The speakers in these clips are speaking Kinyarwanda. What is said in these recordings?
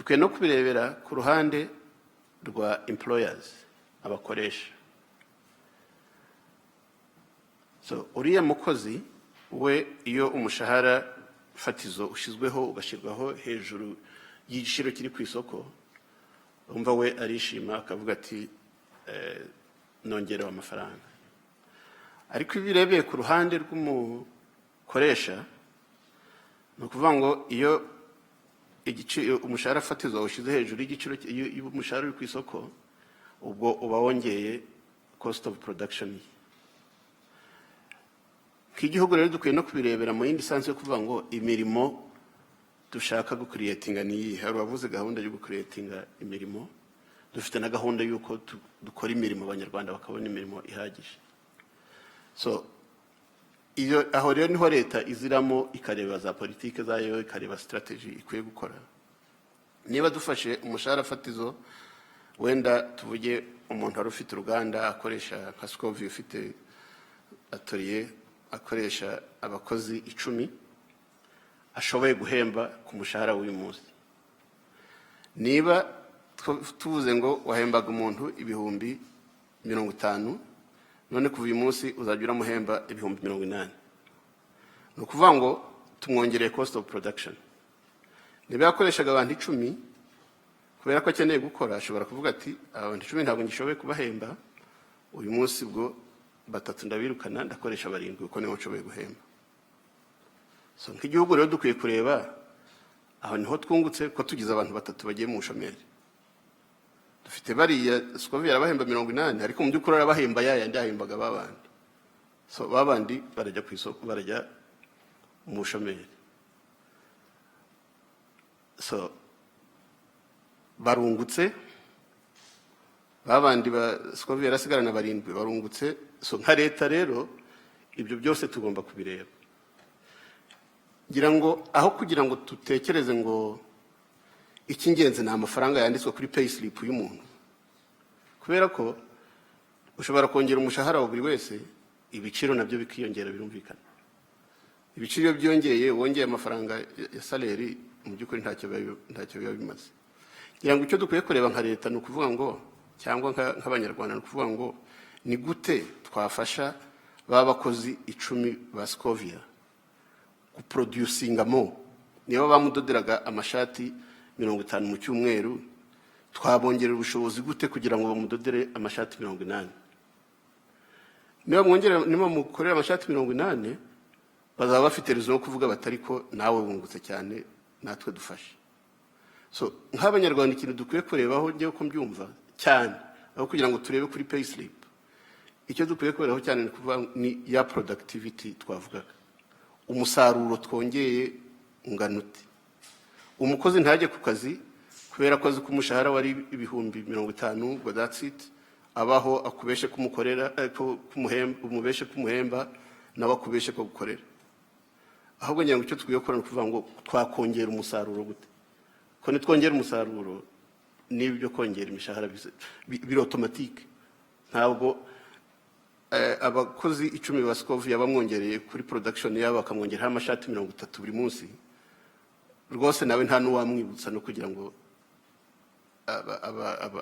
Dukwiye no kubirebera ku ruhande rwa employers, abakoresha. So uriya mukozi we, iyo umushahara fatizo ushyizweho, ugashyirwaho hejuru y'igiciro kiri ku isoko, umva we arishima akavuga ati "Nongerewe amafaranga." Ariko iyo ubirebeye ku ruhande rw'umukoresha, ni ukuvuga ngo iyo igiciro, umushahara fatizo wawushyize hejuru y'igiciro y'umushahara uri ku isoko, ubwo uba wongeye cost of production ye. Nk'igihugu rero dukwiye no kubirebera mu yindi sense yo kuvuga ngo imirimo dushaka gucreatinga ni iyihe? Hari uwavuze gahunda yo gucreatinga imirimo. Dufite na gahunda y'uko dukora imirimo, Abanyarwanda bakabona imirimo ihagije. So iyo aho rero niho leta iziramo, ikareba za politike zayo, ikareba strategy ikwiye gukora. Niba dufashe umushahara fatizo, wenda tuvuge umuntu wari ufite uruganda akoresha, nka Scovia ufite atelier akoresha abakozi 10 ashoboye guhemba ku mushahara w'uyu munsi, niba tuvuze ngo wahembaga umuntu 50,000, none kuva uyu munsi uzajya uramuhemba 80,000, ni ukuvuga ngo tumwongereye cost of production. Niba yakoreshaga abantu 10, kubera ko akeneye gukora, ashobora kuvuga ati: "Aba bantu 10 ntabwo ngishoboye kubahemba uyu munsi, ubwo batatu ndabirukana, ndakoresha barindwi kuko niho nshoboye guhemba." So nk'igihugu rero dukwiye kureba aho niho twungutse, ko tugize abantu batatu bagiye mu bushomeri. Dufite bariya Scovia arabahemba 80, ariko mu by'ukuri arabahemba ya yandi yahembaga babandi. So babandi barajya ku isoko, barajya mu bushomeri. So barungutse, babandi ba Scovia yarasigarana barindwi, barungutse. So nka leta rero ibyo byose tugomba kubireba, ngira ngo aho kugira ngo dutekereze ngo icy'ingenzi ni amafaranga yanditswe kuri payslip y'umuntu, kubera ko ushobora kongera umushahara wa buri wese, ibiciro nabyo bikiyongera. Birumvikana, ibiciro iyo byongeye, wongeye amafaranga ya salary, mu by'ukuri ntacyo biba bimaze. Ngira ngo icyo dukwiye kureba nka leta ni ukuvuga ngo, cyangwa nk'Abanyarwanda, ni ukuvuga ngo ni gute twafasha ba bakozi 10 ba Scovia guproducinga mo? Niba bamudoderaga amashati 50 mu cyumweru, twabongerera ubushobozi gute kugira ngo bamudodere amashati 80? Niba mwongera, niba mukorera amashati 80, bazaba bafite raison yo kuvuga batari ko nawe wungutse cyane, natwe dufashe. So nk'Abanyarwanda ikintu dukwiye kurebaho, njyewe uko mbyumva cyane, aho kugira ngo turebe kuri payslip, icyo dukwiye kurebaho cyane ni kuvuga ni ya productivity twavugaga, umusaruro twongeye ungana ute? Umukozi ntajye ku kazi kubera ko azi ko umushahara wari 50,000, ngo that's it, abaho akubeshe kumukorera, kumuhemba, umubeshe kumuhemba, nawe akubeshe ko gukorera. Ahubwo ngira ngo icyo dukwiye gukora ni ukuvuga ngo twakongera umusaruro gute? Ko nitwongera umusaruro, n'ibyo kongera imishahara biri automatique. Ntabwo abakozi 10 ba Scovia bamwongereye kuri production yabo, bakamwongeraho amashati 30 buri munsi, rwose nawe nta n'uwamwibutsa no kugira ngo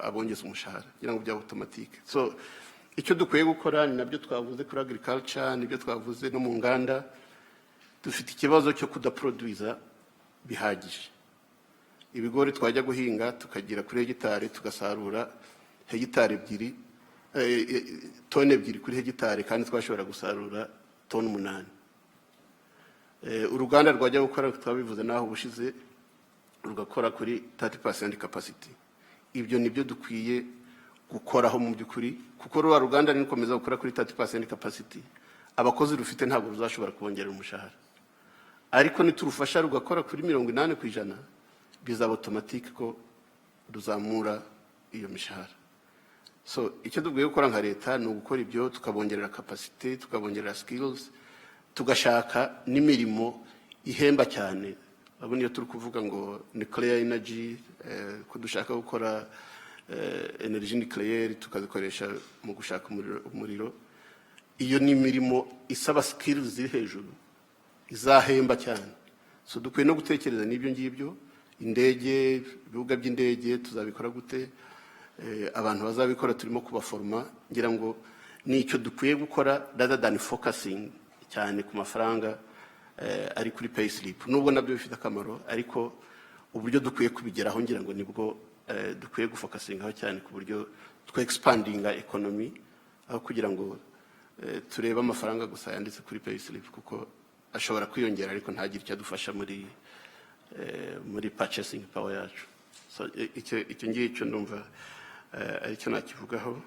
abongeze umushahara, kugira ngo byaba automatique. So icyo dukwiye gukora ni nabyo twavuze kuri agriculture, nibyo twavuze no mu nganda. Dufite ikibazo cyo kudaproduiza bihagije. Ibigori twajya guhinga tukagira kuri hegitari, tugasarura hegitari 2, tone 2 kuri hegitari, kandi twashobora gusarura tone 8. Uruganda rwajya gukora, twabivuze naho ubushize, rugakora kuri 30% capacity. Ibyo nibyo dukwiye gukoraho mu by'ukuri, kuko ruriya ruganda nirukomeza gukora kuri 30% capacity, abakozi rufite ntabwo ruzashobora kubongerera umushahara. Ariko niturufasha rugakora kuri 80%, bizaba automatique ko ruzamura iyo mishahara. So icyo dukwiye gukora nka leta ni ugukora ibyo, tukabongerera capacity, tukabongerera skills, tugashaka n'imirimo ihemba cyane. Urabona iyo turi kuvuga ngo nuclear energy, ko dushaka gukora energy nucléaire, tukazikoresha mu gushaka umuriro, iyo ni imirimo isaba skills ziri hejuru, izahemba cyane. So dukwiye no gutekereza n'ibyo ngibyo. Indege, ibibuga by'indege tuzabikora gute? Abantu bazabikora turimo kubaforoma. Ngira ngo ni icyo dukwiye gukora rather than focusing cyane ku mafaranga ari kuri payslip, nubwo nabyo bifite akamaro, ariko uburyo dukwiye kubigeraho ngira ngo nibwo dukwiye gufocusingaho cyane, ku buryo twe expandinga economy aho kugira ngo turebe amafaranga gusa yanditse kuri payslip, kuko ashobora kwiyongera ariko ntagire icyo adufasha muri purchasing power yacu. So icyo ngicyo ndumva aricyo nakivugaho.